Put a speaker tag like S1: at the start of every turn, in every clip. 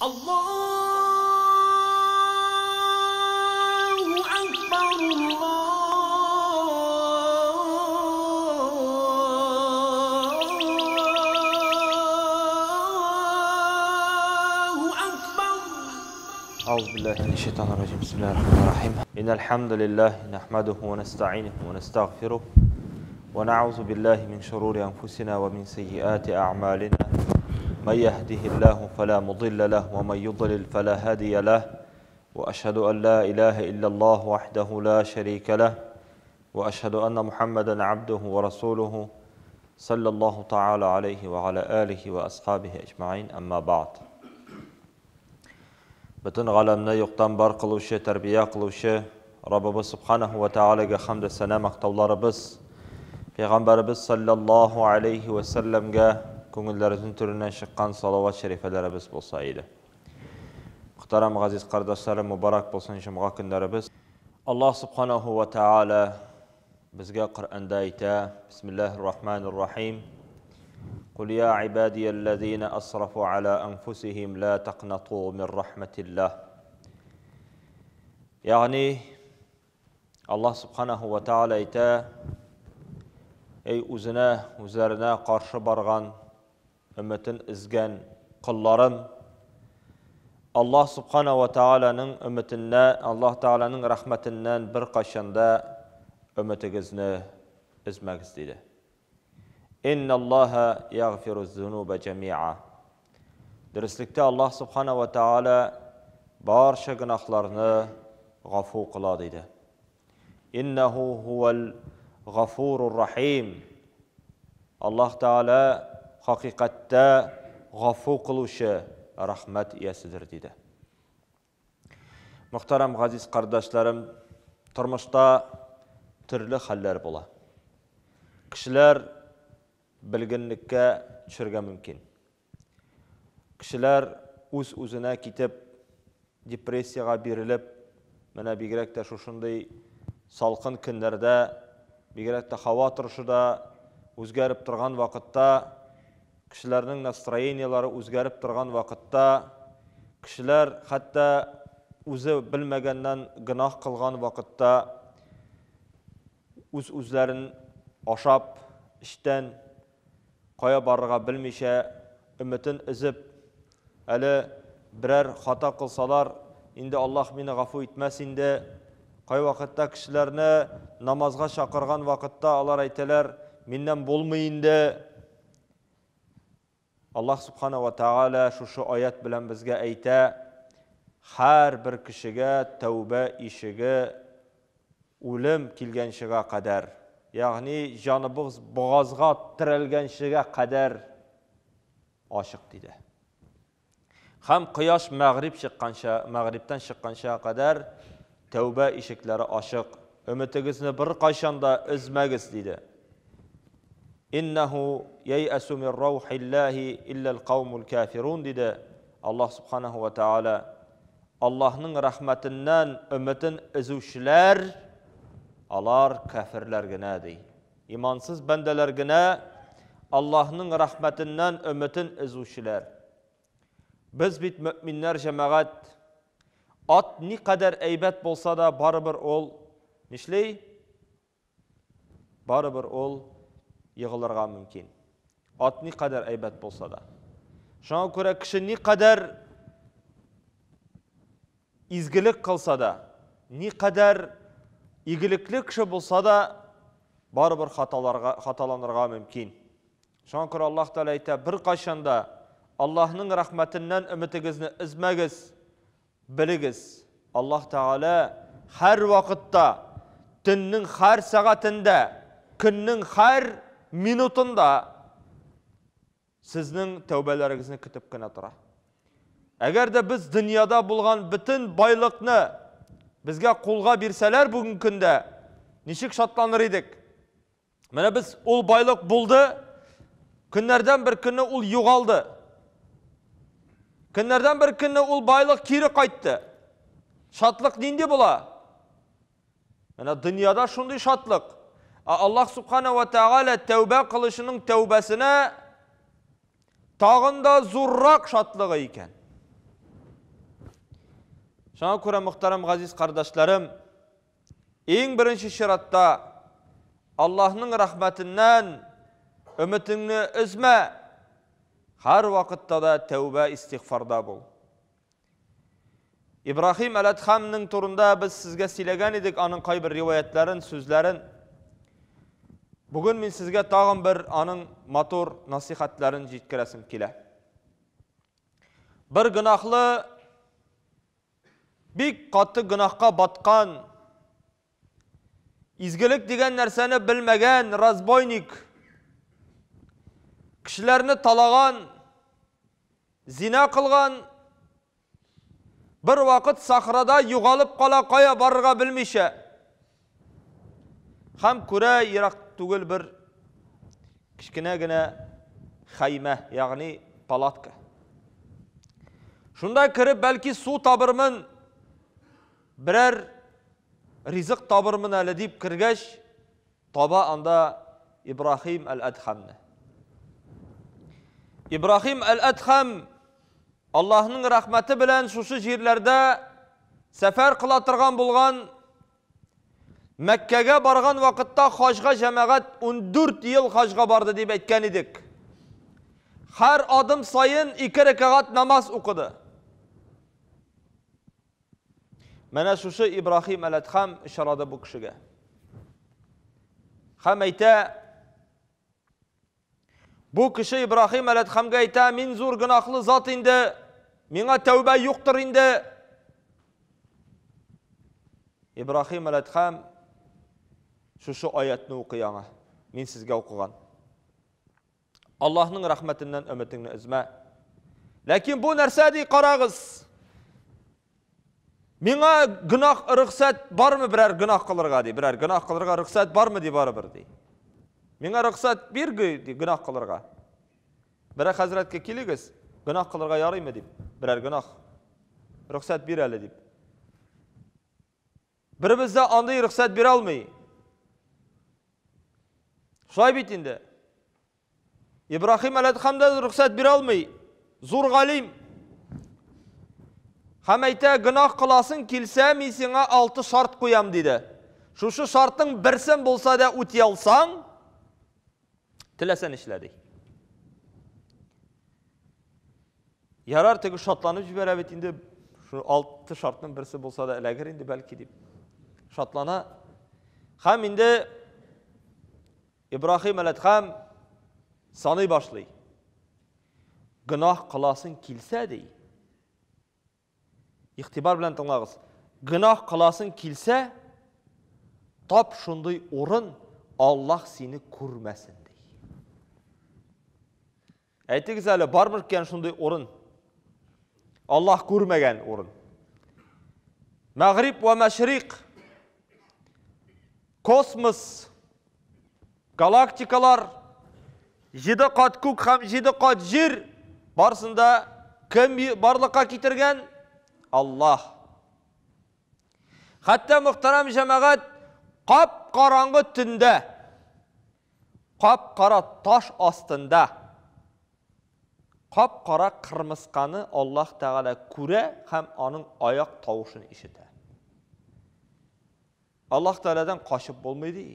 S1: الله أكبر الله أكبر.
S2: أعوذ بالله من الشيطان الرجيم. بسم الله الرحمن الرحيم. إن الحمد لله نحمده ونستعينه ونستغفره ونعوذ بالله من شرور أنفسنا ومن سيئات أعمالنا. من يهده الله فلا مضل له ومن يضلل فلا هادي له، وأشهد أن لا إله إلا الله وحده لا شريك له، وأشهد أن محمدا عبده ورسوله صلى الله تعالى عليه وعلى آله وأصحابه أجمعين. أما بعد. Бөтен галәмне юктан бар кылучы, тәрбия кылучы Раббыбыз Субханаһу ва Таалагә хәмд сәна мактауларыбыз, Пәйгамбәребез саллаллаһу алейхи ва сәлләмгә күңелләребезнең түреннән чыккан салават шәрифәләребез булса иде. Мөхтәрәм газиз кардәшләрем, мубарак булсын җомга көннәребез. Аллаһ Субханаһу ва Тааля безгә Коръәндә әйтә: Бисмиллаһир Рахманир Рахим. قل يا عبادي الذين أسرفوا على أنفسهم لا تقنطوا من رحمة الله. Ягъни Аллаһ Субханаһу ва Тааля әйтә: Эй үзенә, үзләренә каршы барган, өммәтен изгән колларым, Аллаһ Субханаһу ва Тааляның өммәтеннән, Аллаһ Тааляның рәхмәтеннән бер кайчан да өммәтегезне измәгез, диде. Инна Аллаһа ягъфиру зунуба джамиа. Дөреслектә Аллаһ Субханаһу ва Тааля барча гөнаһларны гафу кыла, диде. Иннаху хувал гафурур рахим. Аллаһ Тааля хакыйкатьтә гафу кылучы, рәхмәт ияседер, диде. Мөхтәрәм газиз кардәшләрем, тормышта төрле хәлләр була. Кешеләр белгенлеккә төшергә мөмкин. Кешеләр үз-үзенә китеп, депрессиягә бирелеп, менә бигрәк тә шушындый салкын көннәрдә, бигрәк тә һава торышы да үзгәреп торган вакытта, кешеләрнең настроениеләре үзгәреп торган вакытта, кешеләр хәтта үзе белмәгәннән гөнаһ кылган вакытта үз-үзләрен ашап, эчтән кая барырга белмичә, өммәтен өзеп, әле берәр хата кылсалар, инде Аллаһ мине гафу итмәс инде. Кай вакытта кешеләрне намазга чакырган вакытта алар әйтәләр: миннән булмый инде. Аллаһ Субханаһу ва Тааля шушы аят белән безгә әйтә: һәр бер кешегә тәүбә ишеге үлем килгәнчегә кадәр, ягъни җаныбыз бугазга терәлгәнчегә кадәр ачык, диде. Һәм кояш мәгъриб чыкканча, мәгърибтән чыкканча кадәр тәүбә ишекләре ачык. Өммәтегезне бер кайчан да өзмәгез, диде. Иннаху яйәсу мин раухиллаһи иллал каумул кафирун, диде Аллаһ Субханаһу ва Тааля. Аллаһның рәхмәтеннән өммәтен өзүчеләр алар кафирләр генә, ди. Имансыз бәндәләр генә Аллаһның рәхмәтеннән өммәтен өзүчеләр. Без бит мөминнәр җәмәгать, ат ни кадәр әйбәт булса да барыбер ул нишли? Барыбер ул егылырга мөмкин. Ат ни кадәр әйбәт булса да. Шуңа күрә кеше ни кадәр изгелек кылса да, ни кадәр игелекле кеше булса да, барыбер хаталанырга мөмкин. Шуңа күрә Аллаһ Тәгалә әйтә: бер кайчан да Аллаһның рәхмәтеннән өммәтегезне өзмәгез, белегез, Аллаһ Тәгалә һәр вакытта, төннең һәр сәгатендә, көннең һәр минутында сезнең тәүбәләрегезне көтеп кенә тора. Әгәр дә без дөньяда булган бөтен байлыкны безгә кулга бирсәләр бүгенге көндә, ничек шатланыр идек? Менә без ул байлык булды, көннәрдән бер көнне ул югалды. Көннәрдән бер көнне ул байлык кире кайтты. Шатлык нинди була? Менә дөньяда шундый шатлык. Ә Аллаһ Субханаһу ва Тааля тәүбә кылучының тәүбәсенә тагын да зуррак шатлыгы икән. Шуңа күрә, мөхтәрәм газиз кардәшләрем, иң беренче чиратта Аллаһның рәхмәтеннән өметеңне өзмә. Һәр вакытта да тәүбә истигъфарда бул. Ибраһим әл-Әдхамның турында без сезгә сөйләгән идек, аның кайбер риваятларын, сүзләрен. Бүген мин сезгә тагын бер аның матур насихатларын җиткерәсем килә. Бер гөнаһлы бик каты гөнаһка баткан, изгелек дигән нәрсәне белмәгән разбойник, кешеләрне талаган, зина кылган, бер вакыт сахрада югалып кала, кая барырга белмичә. Һәм күрә ерак түгел бер кечкенә генә хәймә, ягъни палатка. Шунда кереп, бәлки су табырмын, берәр ризык табырмын әле дип кергәч, таба анда Ибраһим әл-Әдхамны. Ибраһим әл-Әдхам Аллаһның рәхмәте белән шушы җирләрдә сәфәр кыла торган булган. Мәккәгә барган вакытта хаҗга җәмәгать 14 ел хаҗга барды дип әйткән идек. Һәр адым саен ике рәкәгать намаз укыды. Менә шушы Ибраһим әл-Әдхам очрады бу кешегә. Һәм әйтә, Бу кеше Ибраһим әл-Әдхамга әйтә, мин зур гөнаһлы зат инде, миңа тәүбә юктыр инде. Ибраһим әл-Әдхам шушы аятны укый аңа. Мин сезгә укыган. Аллаһның рәхмәтеннән өметеңне өзмә. Ләкин бу нәрсә ди, карагыз. Миңа гөнаһ рөхсәт бармы берәр гөнаһ кылырга ди, берәр гөнаһ кылырга рөхсәт бармы ди барыбер ди. Миңа рөхсәт бир ди гөнаһ кылырга. Берәр хәзрәткә килегез, гөнаһ кылырга ярыймы дип, берәр гөнаһ рөхсәт бир әле дип. Беребез дә андый рөхсәт бирә алмый. Шулай бит инде. Ибраһим әл-Әдхам да рөхсәт бирә алмый. Зур галим. Һәм әйтә, гөнаһ кыласың килсә, мин сиңа алты шарт куям, диде. Шушы шартың берсен булса да үти алсаң, теләсә нишлә, ди. Ярар, теге шатланып җибәрә бит инде, шу алты шартның берсе булса да эләгер инде бәлки дип. Шатлана. Һәм инде Ибраһим әл-Әдхам саный башлый. Гөнаһ кыласың килсә, ди. Игътибар белән тыңлагыз. Гөнаһ кыласың килсә, тап шундый урын, Аллаһ сине күрмәсен, ди. Әйтегез әле, бармы икән шундый урын? Аллаһ күрмәгән урын. Мәгриб вә мәшрик. Космос, галактикалар, җиде кат күк һәм җиде кат җир барысын да кем барлыкка китергән? Аллаһ. Хәтта мөхтәрәм җәмәгать кап-караңгы төндә Кап-кара таш астында кап-кара кырмысканы Аллаһ Тәгалә күрә һәм аның аяк тавышын ишетә. Аллаһ Тәгаләдән качып булмый ди.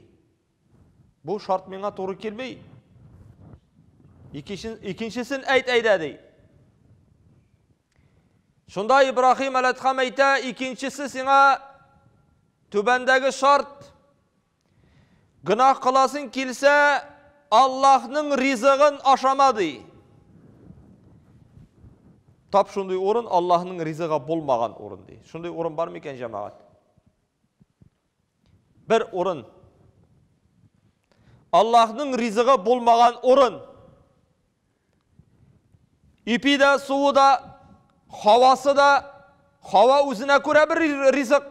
S2: Бу шарт миңа туры килми. Икенчесен әйт әйдә ди. Шунда Ибраһим әл-Әдхам әйтә, икенчесе сиңа түбәндәге шарт. Гөнаһ кыласың килсә, Аллаһның ризыгын ашама ди. Тап шундый урын Аллаһның ризыгы булмаган урын ди. Шундый урын бар микән, җәмәгать? Бер урын. Аллаһның ризыгы булмаган урын. Ипи дә, суы да, һавасы да, һава үзенә күрә бер ризык.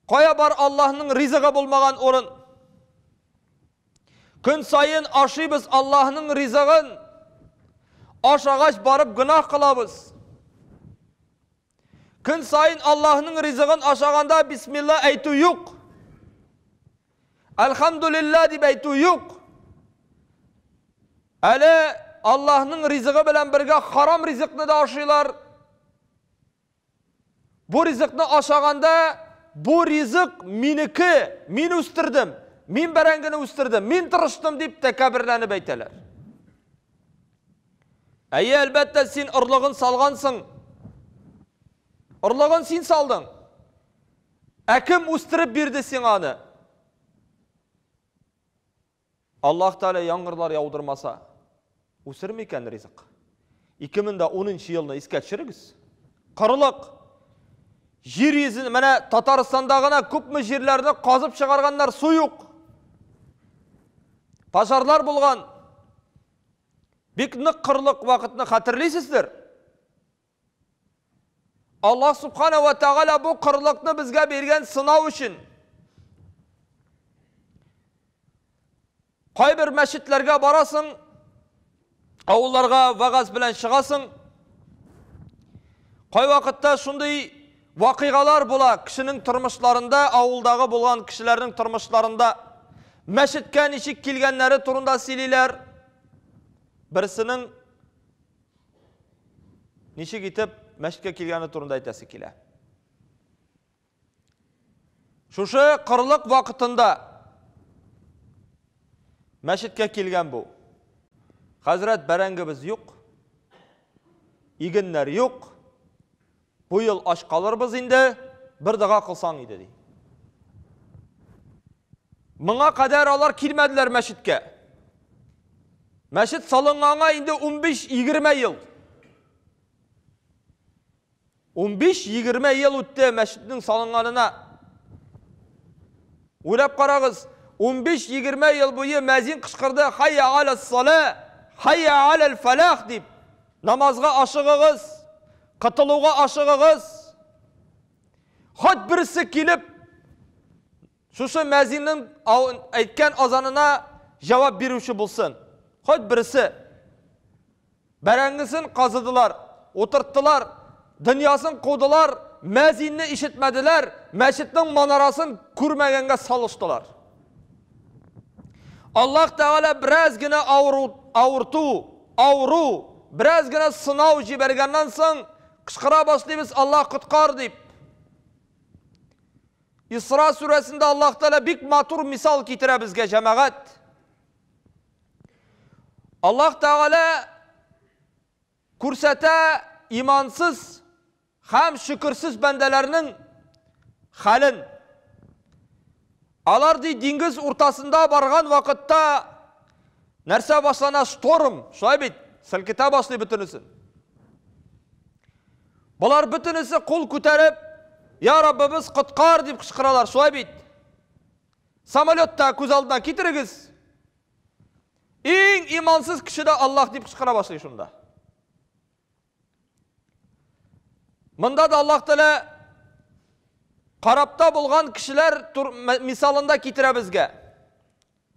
S2: Кая бар Аллаһның ризыгы булмаган урын? Көн саен ашыйбыз Аллаһның ризыгын. Ашагач барып гөнаһ кылабыз. Көн саен Аллаһның ризыгын ашаганда бисмилла әйтү юк. Әлхәмдулилла дип әйтү юк. Әле Аллаһның ризыгы белән бергә харам ризыкны да ашыйлар. Бу ризыкны ашаганда, бу ризык минеке, мин үстердем, мин бәрәңгене үстердем, мин тырыштым дип тәкәбберләнеп әйтәләр. Әйе, әлбәттә, син орлыгын салгансың. Орлыгын син салдың. Ә кем үстереп бирде сиңа аны? Аллаһ Тәгалә яңгырлар яудырмаса, үсер микән ризык? 2010 елны искә төшерегез. Корылык. Җир йөзен, менә Татарстанда гына күпме җирләрне казып чыгарганнар, су юк. Пожарлар булган. Бик нык кырлык вакытны хәтерлисездер. Аллаһ Субхана ва Тәгалә бу кырлыкны безгә биргән сынау өчен. Кайбер мәчетләргә барасың, авылларга вагаз белән чыгасың. Кайвакытта шундый вакыйгалар була кешенең тормышларында, авылдагы булган кешеләрнең тормышларында. Мәчеткә ничек килгәннәре турында сөйлиләр. Берсенең Ничек итеп мәчеткә килгәне турында әйтәсе килә. Шушы кырлык вакытында мәчеткә килгән бу. Хәзрәт, бәрәңгебез юк, игеннәр юк, бу ел ач калырбыз инде, бер дога кылсаң иде, ди. Моңа кадәр алар килмәделәр мәчеткә. Мәчет салынганга инде 15-20 ел. 15-20 ел үтте мәчетнең салынганына. Уйлап карагыз, 15-20 ел буе мәзин кычкырды, "Хайя аля-сала, хайя аля-фалах" дип. Намазга ашыгыгыз, котылуга ашыгыгыз. Хоть берсе килеп, шушы мәзиннең әйткән азанына җавап бирүче булсын. Хоть берсе. Бәрәңгесен казыдылар, утырттылар, дөньясын кудылар, мәзинне ишетмәделәр, мәчетнең манарасын күрмәгәнгә салыштылар. Аллаһ Тәгалә бераз генә авыру, авырту, авыру, бераз генә сынау җибәргәннән соң кычкыра башлыйбыз, Аллаһ коткар дип. Исра сүрәсендә Аллаһ Тәгалә бик матур мисал китерә безгә, җәмәгать. Аллаһ Тәгалә күрсәтә имансыз һәм шөкерсез бәндәләрнең хәлен. Алар ди диңгез уртасында барган вакытта нәрсә башлана? Шторм, шулай бит, селкетә башлый бөтенесен. Болар бөтенесе кул күтәреп, Я Раббыбыз, коткар дип кычкыралар, шулай бит. Самолетта күз алдына китерегез. Иң имансыз кеше дә Аллаһ дип кычкыра башлый шунда. Монда да Аллаһ Тәгалә карапта булган кешеләр мисалында китерә безгә.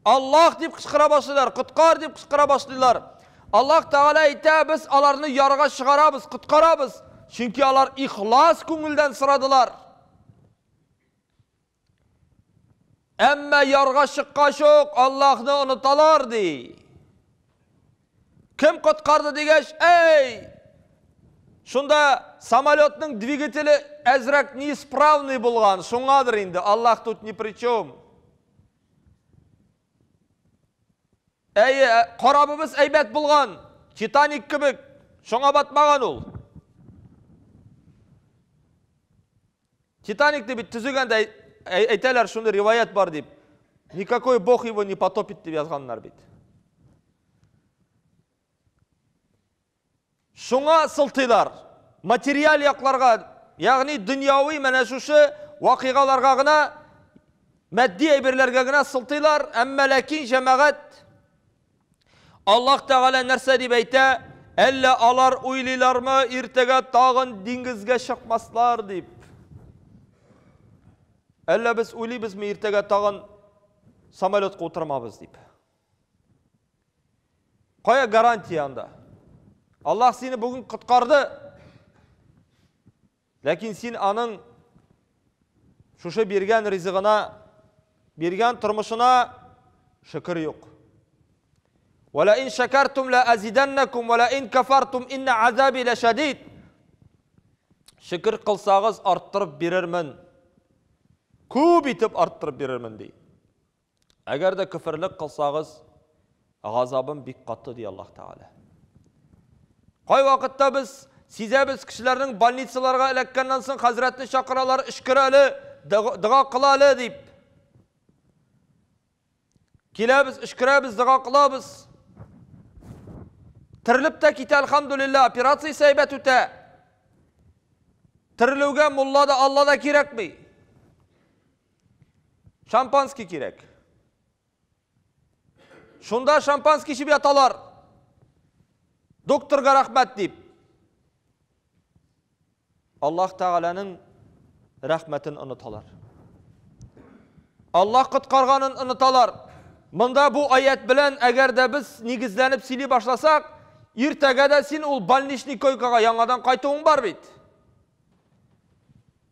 S2: Аллаһ дип кычкыра башлыйлар, коткар дип кычкыра башлыйлар. Аллаһ Тәгалә әйтә, без аларны ярга чыгарабыз, коткарабыз, чөнки алар ихлас күңелдән сорадылар. Әмма ярга чыккач ук Аллаһны оныталар ди. Кем коткарды дигәч, әй! Шунда самолетның двигателе әзрәк неисправный булган, шуңадыр инде, Аллаһ тут ни при чем. Әйе, корабыбыз әйбәт булган, Титаник кебек, шуңа батмаган ул. Титаникны бит төзегәндә әйтәләр, шундый риваять бар дип. Никакой бог его не потопит дип язганнар бит. Шуңа сылтыйлар. Материаль якларга, ягъни дөньяви менә шушы вакыйгаларга гына, матди әйберләргә генә сылтыйлар, әмма ләкин җәмәгать Аллаһ Тәгалә нәрсә дип әйтә? Әллә алар уйлыйлармы, иртәгә тагын диңгезгә чыкмаслар дип? Әллә без уйлыйбызмы, иртәгә тагын самолетка утырмабыз дип? Кая гарантия анда? Аллаһ сине бүген коткарды. Ләкин син аның шушы биргән ризыгына, биргән тормышына шөкер юк. Вәлә ин шәкәртум ла азиданнакум вәлә ин кафартум инна азаби ләшәдид. Шөкер кылсагыз, арттырып бирермен. Күп итеп арттырып бирермен, ди. Әгәр дә көферлек кылсагыз, газабым бик каты, ди Аллаһ Тәгалә. Кай вакытта без сизәбез кешеләрнең больницаларга эләккәннән соң хәзрәтне чакыралар, өшкер әле, дога кыл әле дип. Киләбез, өшкерәбез, дога кылабыз. Терелеп тә китә, әлхәмдүлилләһ, операциясе әйбәт үтә. Терелүгә мулла да, Алла да кирәкми. Шампанский кирәк. Шунда шампанский эчеп яталар. Докторга рәхмәт дип. Аллаһ Тәгаләнең рәхмәтен оныталар. Аллаһ коткарганын оныталар. Монда бу аят белән әгәр дә без нигезләнеп сөйли башласак, иртәгә дә син ул больничный койкага яңадан кайтуың бар бит.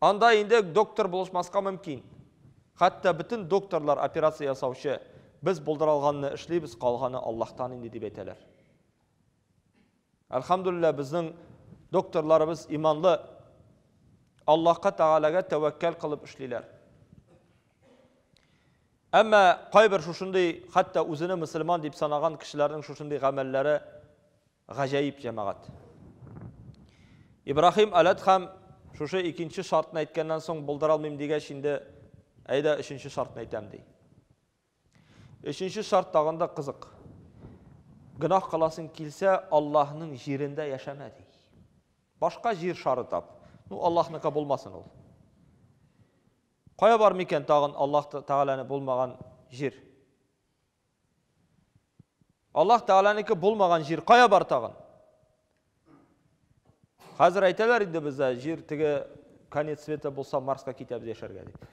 S2: Анда инде доктор булышмаска мөмкин. Хәтта бөтен докторлар операция ясаучы, без булдыра алганны эшлибез, калганы Аллаһтан инде дип әйтәләр. Әлхәмдүлилләһ, безнең докторларыбыз иманлы, Аллаһка Тәгаләгә тәвәккәл кылып эшлиләр. Әмма кайбер шушындый, хәтта үзене мөселман дип санаган кешеләрнең шушындый гамәлләре гаҗәеп җәмәгать. Ибраһим Әл-Әдхәм шушы икенче шартны әйткәннән соң булдыра алмыйм дигәч инде, әйдә өченче шартны әйтәм ди. Өченче шарт тагын да кызык. Гөнаһ кыласың килсә, Аллаһның җирендә яшәмә ди. Башка җир шары тап. Ну, Аллаһныкы булмасын ул. Кая бар микән тагын Аллаһ Тәгаләне булмаган җир? Аллаһ Тәгаләнеке булмаган җир кая бар тагын? Хәзер әйтәләр инде бездә җир теге конец света булса Марска китәбез яшәргә дип.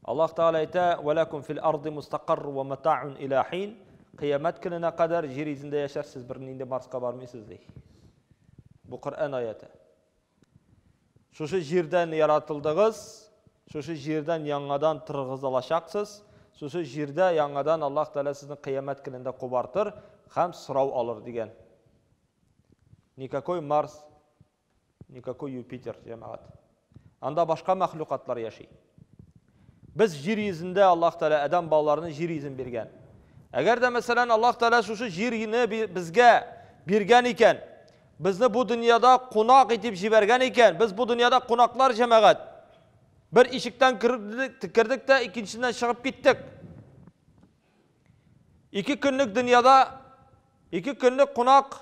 S2: Аллаһ Тәгалә әйтә: "Вәләкум фил арди мустақарр ва матаун иля хин." Кыямәт көненә кадәр җир йөзендә яшәрсез, бернинди Марска бармыйсыз ди. Бу Коръән аяты. Шушы җирдән яратылдыгыз, шушы җирдән яңадан торгызылачаксыз, шушы җирдә яңадан Аллаһ Тәгалә сезне кыямәт көнендә кубартыр һәм сорау алыр дигән. Никакой Марс, Никакой Юпитер, җәмәгать. Анда башка мәхлукатлар яши. Без җир йөзендә Аллаһ Тәгалә адәм балаларына җир йөзен биргән. Әгәр дә мәсәлән Аллаһ Тәгалә шушы җирне безгә биргән икән, безне бу дөньяда кунак итеп җибәргән икән, без бу дөньяда кунаклар җәмәгать. Бер ишектән кердек, кердек тә икенчесеннән чыгып киттек. Ике көнлек дөньяда ике көнлек кунак.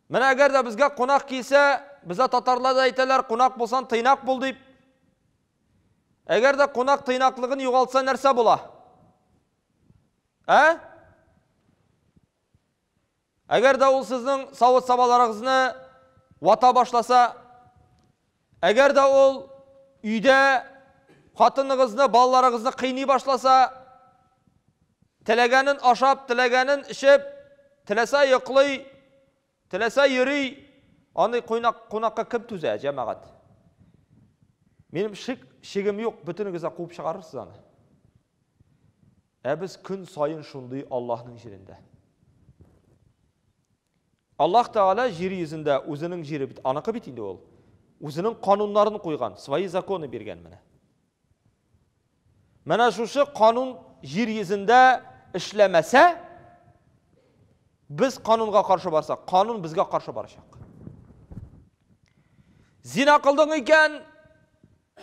S2: Менә әгәр дә безгә кунак килсә, бездә татарлар да әйтәләр, кунак булсаң, тыйнак бул дип. Әгәр дә кунак тыйнаклыгын югалтса, нәрсә була? Ә? Әгәр дә ул сезнең савыт-сабаларыгызны вата башласа, әгәр дә ул өйдә хатыныгызны, балаларыгызны кыйный башласа, теләгәнен ашап, теләгәнен эчеп, теләсә йоклый, теләсә йөри, андый кунак, кунакка кем түзә, җәмәгать? Минем шик, шигем юк, бөтенегез дә куып чыгарырсыз аны. Ә без көн саен шундый Аллаһның җирендә. Аллаһ Тәгалә җир йөзендә үзенең җире бит, аныкы бит инде ул. Үзенең кануннарын куйган, свои законы биргән менә. Менә шушы канун җир йөзендә эшләмәсә, без канунга каршы барсак, канун безгә каршы барачак. Зина кылдың икән,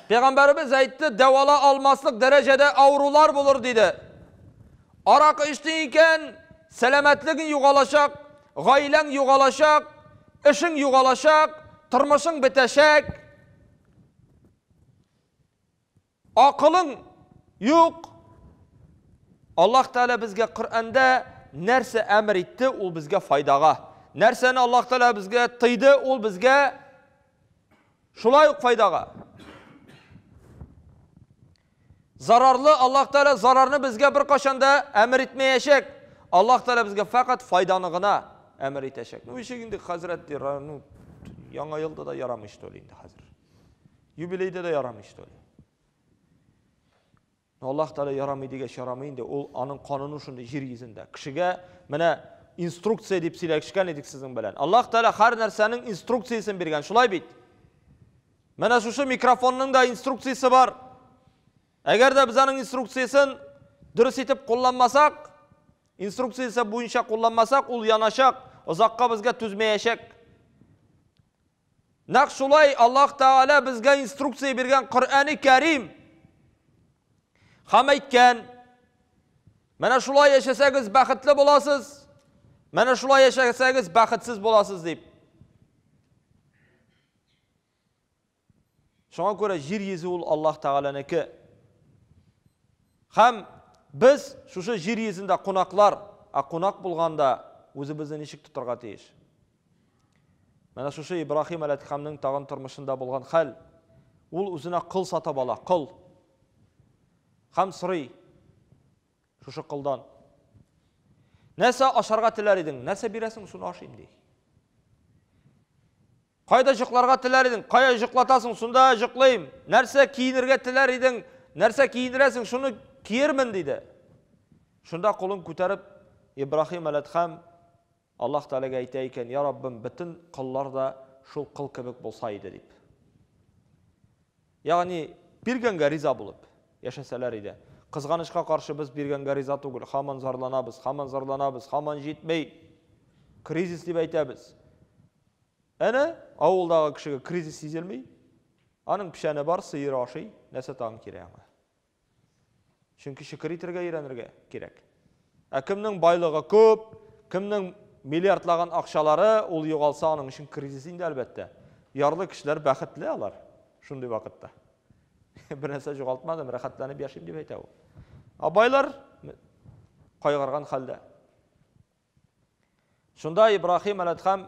S2: Пәйгамбәребез әйтте, дәвала алмаслык дәрәҗәдә авырулар булыр диде. Аракы эчтең икән, сәламәтлегең югалачак, гаиләң югалачак, эшең югалачак, тормышың бетәчәк. Акылың юк. Аллаһ Тәгалә безгә Коръәндә нәрсә әмер итте, ул безгә файдага. Нәрсәне Аллаһ Тәгалә безгә тыйды, ул безгә Шулай ук файдага. Зарарлы Аллаһ Тәгалә зарарны безгә беркайчан да әмер итмәячәк. Аллаһ Тәгалә безгә фәкать файданы гына әмер итәчәк. Ну, ничек инде хәзрәт ди, ну, яңа елда да ярамый что ли инде хәзер. Юбилейда да ярамый что ли. Аллаһ Тәгалә ярамый дигәч ярамый инде, ул аның кануны шундый җир йөзендә. Кешегә менә инструкция дип сөйләшкән идек сезнең белән. Аллаһ Тәгалә һәр нәрсәнең инструкциясен биргән, шулай бит? Менә шушы микрофонның да инструкциясе бар. Әгәр дә без аның инструкциясен дөрес итеп кулланмасак, инструкциясе буенча кулланмасак, ул яначак, озакка безгә түзмәячәк. Нәкъ шулай Аллаһ Тәгалә безгә инструкция биргән Коръәни Кәрим. Һәм әйткән, менә шулай яшәсәгез бәхетле буласыз, менә шулай яшәсәгез бәхетсез буласыз дип. Шуңа күрә җир йөзе ул Аллаһ Тәгаләнеке. Һәм без шушы җир йөзендә кунаклар, ә кунак булганда үзебезне ничек тотарга тиеш? Менә шушы Ибраһим әләтхәмнең тагын тормышында булган хәл. Ул үзенә кол сатып ала, кол. Һәм сорый шушы колдан. Нәрсә ашарга теләр идең? Нәрсә бирәсең, шуны ашыйм ди. Кайда җокларга теләр идең? Кая җоклатасың, шунда җоклыйм. Нәрсә киенергә теләр идең? Нәрсә киендерәсең, шуны киермен, диде. Шунда кулын күтәреп Ибраһим әләтхәм Аллаһ Тәгаләгә әйтә икән, Я Раббым, бөтен коллар да шул кол кебек булса иде, дип. Ягъни, биргәнгә риза булып яшәсәләр иде. Кызганычка каршы, без биргәнгә риза түгел, һаман зарланабыз, һаман зарланабыз, һаман җитми. Кризис дип әйтәбез. Әнә, авылдагы кешегә кризис сизелми. Аның печәне бар, сыеры ашый, нәрсә тагын кирәк аңа? Чөнки шөкер итәргә өйрәнергә кирәк. Ә кемнең байлыгы күп, кемнең миллиардлаган акчалары, ул югалса, аның өчен кризис инде, әлбәттә. Ярлы кешеләр бәхетле алар шундый вакытта. Бер нәрсә югалтмадым, рәхәтләнеп яшим дип әйтә ул. Ә байлар кайгырган хәлдә. Шунда Ибраһим әләтхәм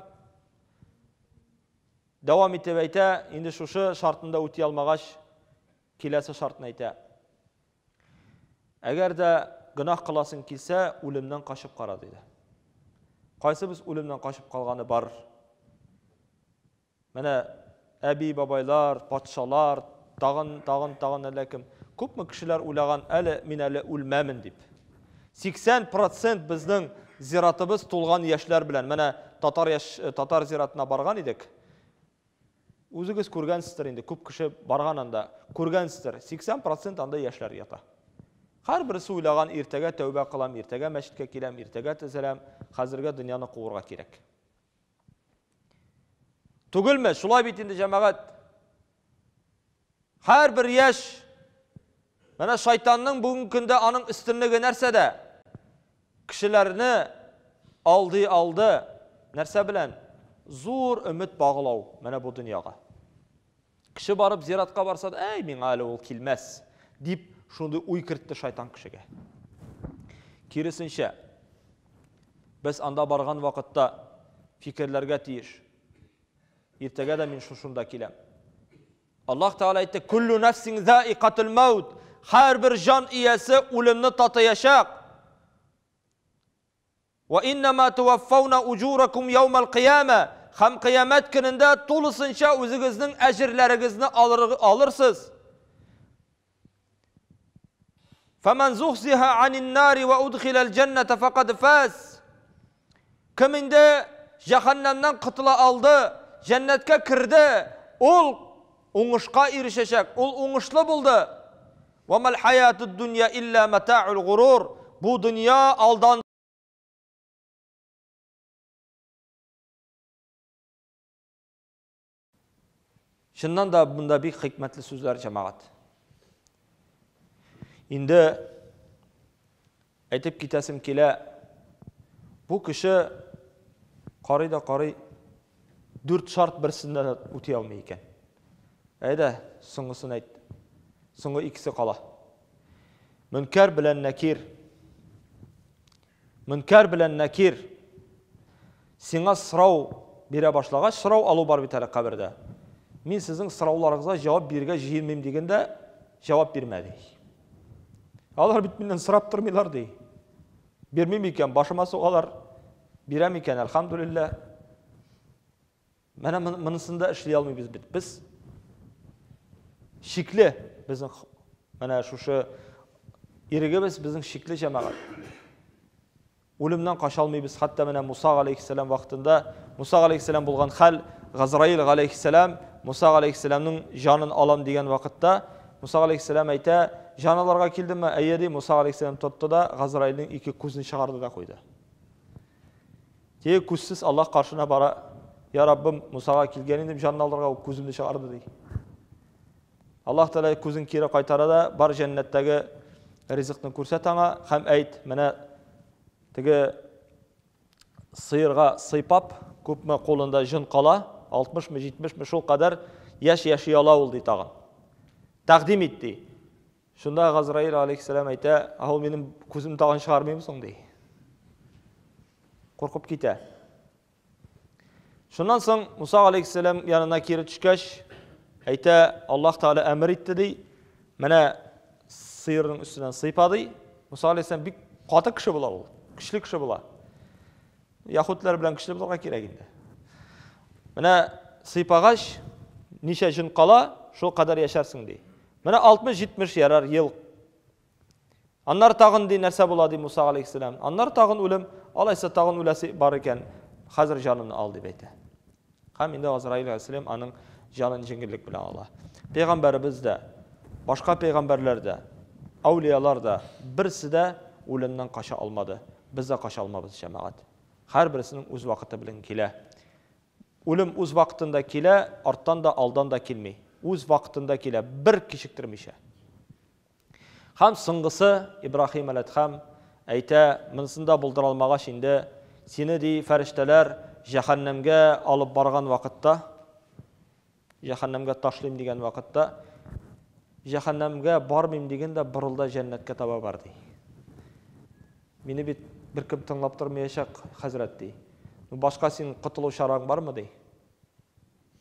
S2: дәвам итеп әйтә, инде шушы шартын да үти алмагач, киләсе шартын әйтә. Әгәр дә гөнаһ кыласың килсә, үлемнән качып кара, диде. Кайсыбыз үлемнән качып калганы бар? Менә әби бабайлар, патшалар, тагын, тагын, тагын әллә кем. Күпме кешеләр уйлаган, әле мин әле үлмәмен дип. 80% безнең зиратыбыз тулган яшьләр белән. Менә татар яшь, э, татар зиратына барган идек. Үзегез күргәнсездер инде, күп кеше барган анда. Күргәнсездер, 80% анда яшьләр ята. Һәрберсе уйлаган, иртәгә тәүбә кылам, иртәгә мәчеткә киләм, иртәгә төзәләм, хәзергә дөньяны куырга кирәк. Түгелме? Шулай бит инде, җәмәгать. Һәрбер яшь менә шайтанның бүгенге көндә аның өстенлеге нәрсәдә? Кешеләрне алдый алды. Нәрсә белән? Зур өмет баглау менә бу дөньяга. Кеше барып зиратка барса да, әй, миңа әле ул килмәс, дип шундый уй кертте шайтан кешегә. Киресенчә, без анда барган вакытта фикерләргә тиеш. Иртәгә дә мин шушында киләм. Аллаһ Тәгалә әйтте, "Куллу нафсин заикатул маут." Һәрбер җан иясе үлемне татыячак. Вә иннәмә туваффауна уҗуракум яумәл кыямә. Һәм кыямәт көнендә тулысынча үзегезнең әҗерләрегезне алырсыз. Фәмән зухзиха анин нари вә удхиләл җәннәтә факад фаз. Кем инде җәһәннәмнән котыла алды, җәннәткә керде, ул уңышка ирешәчәк, ул уңышлы булды. Вә мәл хаятуд дөнья илля матаул гурур. Бу дөнья алдан Чыннан да монда бик хикмәтле сүзләр, җәмәгать. Инде әйтеп китәсем килә, бу кеше карый да карый, дүрт шарт берсендә дә үти алмый икән. Әйдә, соңгысын әйт. Соңгы икесе кала. Мөнкәр белән нәкир. Мөнкәр белән нәкир. Сиңа сорау бирә башлагач, сорау алу бар бит әле кабердә. Мин сезнең сорауларыгызга җавап бирергә җыенмыйм дигәндә, җавап бирмә ди. Алар бит миннән сорап тормыйлар ди. Бирмим икән, башыма сугалар. Бирәм икән, әлхәмдүлилләһ. Менә монысын да эшли алмыйбыз бит. Без шикле, безнең менә шушы ирегебез безнең шикле җәмәгать. Үлемнән кача алмыйбыз. Хәтта менә Муса галәйһиссәлам вакытында, Муса галәйһиссәлам булган хәл, Газраил галәйһиссәлам Муса галәйһиссәламның җанын алам дигән вакытта, Муса галәйһиссәлам әйтә, җан алырга килдеңме? Әйе, ди. Муса галәйһиссәлам тотты да Газраилнең ике күзен чыгарды да куйды. Теге күзсез Аллаһ каршына бара, Я Раббым, Мусага килгән идем җанын алырга, ул күземне чыгарды, ди. Аллаһ Тәгалә күзен кире кайтара да, бар җәннәттәге ризыкны күрсәт аңа һәм әйт, менә теге сыерга сыйпап, күпме кулында җон кала, 60 мы, 70 мы, шул кадәр яшь яши ала ул, ди тагын. Тәкъдим ит, ди. Шунда Газраил алейхиссәлам әйтә, ә ул минем күзем тагын чыгармыймы соң, ди. Куркып китә. Шуннан соң Муса алейхиссәлам янына кире төшкәч, әйтә, Аллаһ Тәгалә әмер итте, ди. Менә сыерның өстеннән сыйпа, ди. Муса алейхиссәлам бик каты кеше була ул, көчле кеше була. Яһүдләр белән көчле булырга кирәк инде. Менә сыйпагач, ничә җөн кала, шул кадәр яшәрсең, ди. Менә 60-70 ярар ел. Аннары тагын ди нәрсә була ди Муса алейхиссалам. Аннары тагын үлем, алайса тагын үләсе бар икән, хәзер җанымны ал дип әйтә. Һәм инде Азраил алейхиссалам аның җанын җиңеллек белән ала. Пәйгамбәребез дә, башка пәйгамбәрләр дә, әүлиялар да берсе дә үлемнән кача алмады. Без дә кача алмабыз, җәмәгать. Һәрберсенең үз вакыты белән килә. Үлем үз вакытында килә, арттан да, алдан да килми. Үз вакытында килә, бер кичектермичә. Һәм соңгысы, Ибраһим әл-Әдһәм әйтә, монысын да булдыра алмагач инде, сине, ди, фәрештәләр җәһәннәмгә алып барган вакытта, җәһәннәмгә ташлыйм дигән вакытта, җәһәннәмгә бармыйм диген дә, борыл да җәннәткә таба бар, ди. Мине бит беркем тыңлап тормаячак, хәзрәт, ди. Ну, башка синең котылу чараң бармы, ди.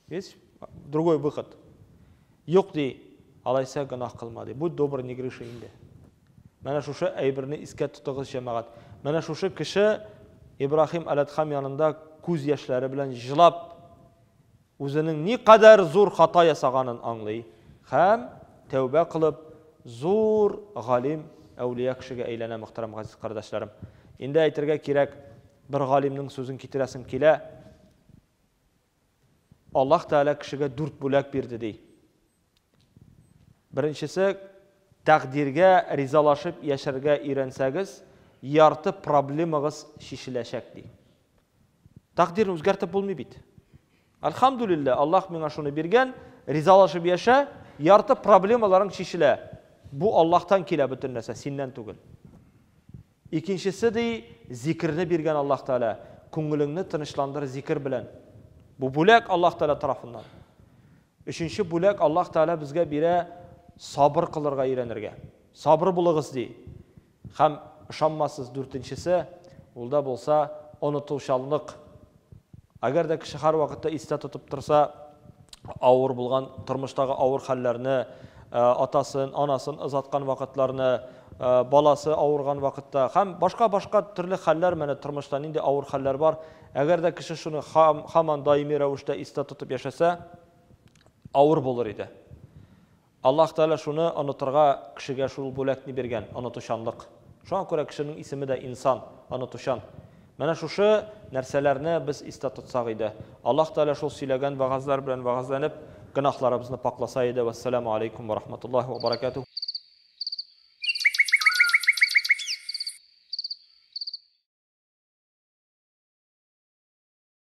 S2: Есть другой выход. Юк, ди, алайса гөнаһ кылма, ди. Будь добр, не греши инде. Менә шушы әйберне искә тотыгыз, җәмәгать. Менә шушы кеше Ибраһим әл-Әдхам янында күз яшьләре белән җылап, үзенең никадәр зур хата ясаганын аңлый һәм тәүбә кылып, зур галим, әүлия кешегә әйләнә, мөхтәрәм газиз кардәшләрем. Инде әйтергә кирәк, бер галимнең сүзен китерәсем килә. Аллаһ Тәгалә кешегә дүрт бүләк бирде, ди. Беренчесе, тәкъдиргә ризалашып яшәргә өйрәнсәгез, ярты проблемагыз чишеләчәк, ди. Тәкъдирне үзгәртеп булмый бит. Әлхәмдүлилләһ, Аллаһ миңа шуны биргән, ризалашып яшә, ярты проблемаларың чишелә. Бу Аллаһтан килә бөтен нәрсә, синнән түгел. Икенчесе, ди, зикерне биргән Аллаһ Тәгалә, күңелеңне тынычландыр зикер белән. Бу бүләк Аллаһ Тәгалә тарафыннан. Өченче бүләк Аллаһ Тәгалә безгә бирә сабыр кылырга өйрәнергә. Сабыр булыгыз, ди. Һәм ышанмассыз, дүртенчесе, ул да булса онытучанлык. Әгәр дә кеше һәрвакытта истә тотып торса, авыр булган тормыштагы авыр хәлләрне, атасын, анасын озаткан вакытларны, баласы авырган вакытта һәм башка-башка төрле хәлләр, менә тормышта нинди авыр хәлләр бар, әгәр дә кеше шуны һаман даими рәвештә истә тотып яшәсә, авыр булыр иде. Аллаһ Тәгалә шуны онытырга кешегә шул бүләкне биргән, онытучанлык. Шуңа күрә кешенең исеме дә инсан, онытучан. Менә шушы нәрсәләрне без истә тотсак иде. Аллаһ Тәгалә шул сөйләгән вәгазьләр белән вәгазьләнеп, гөнаһларыбызны пакъласа иде. Вәссәламү алейкум вә рахматуллаһи вә баракатуһ.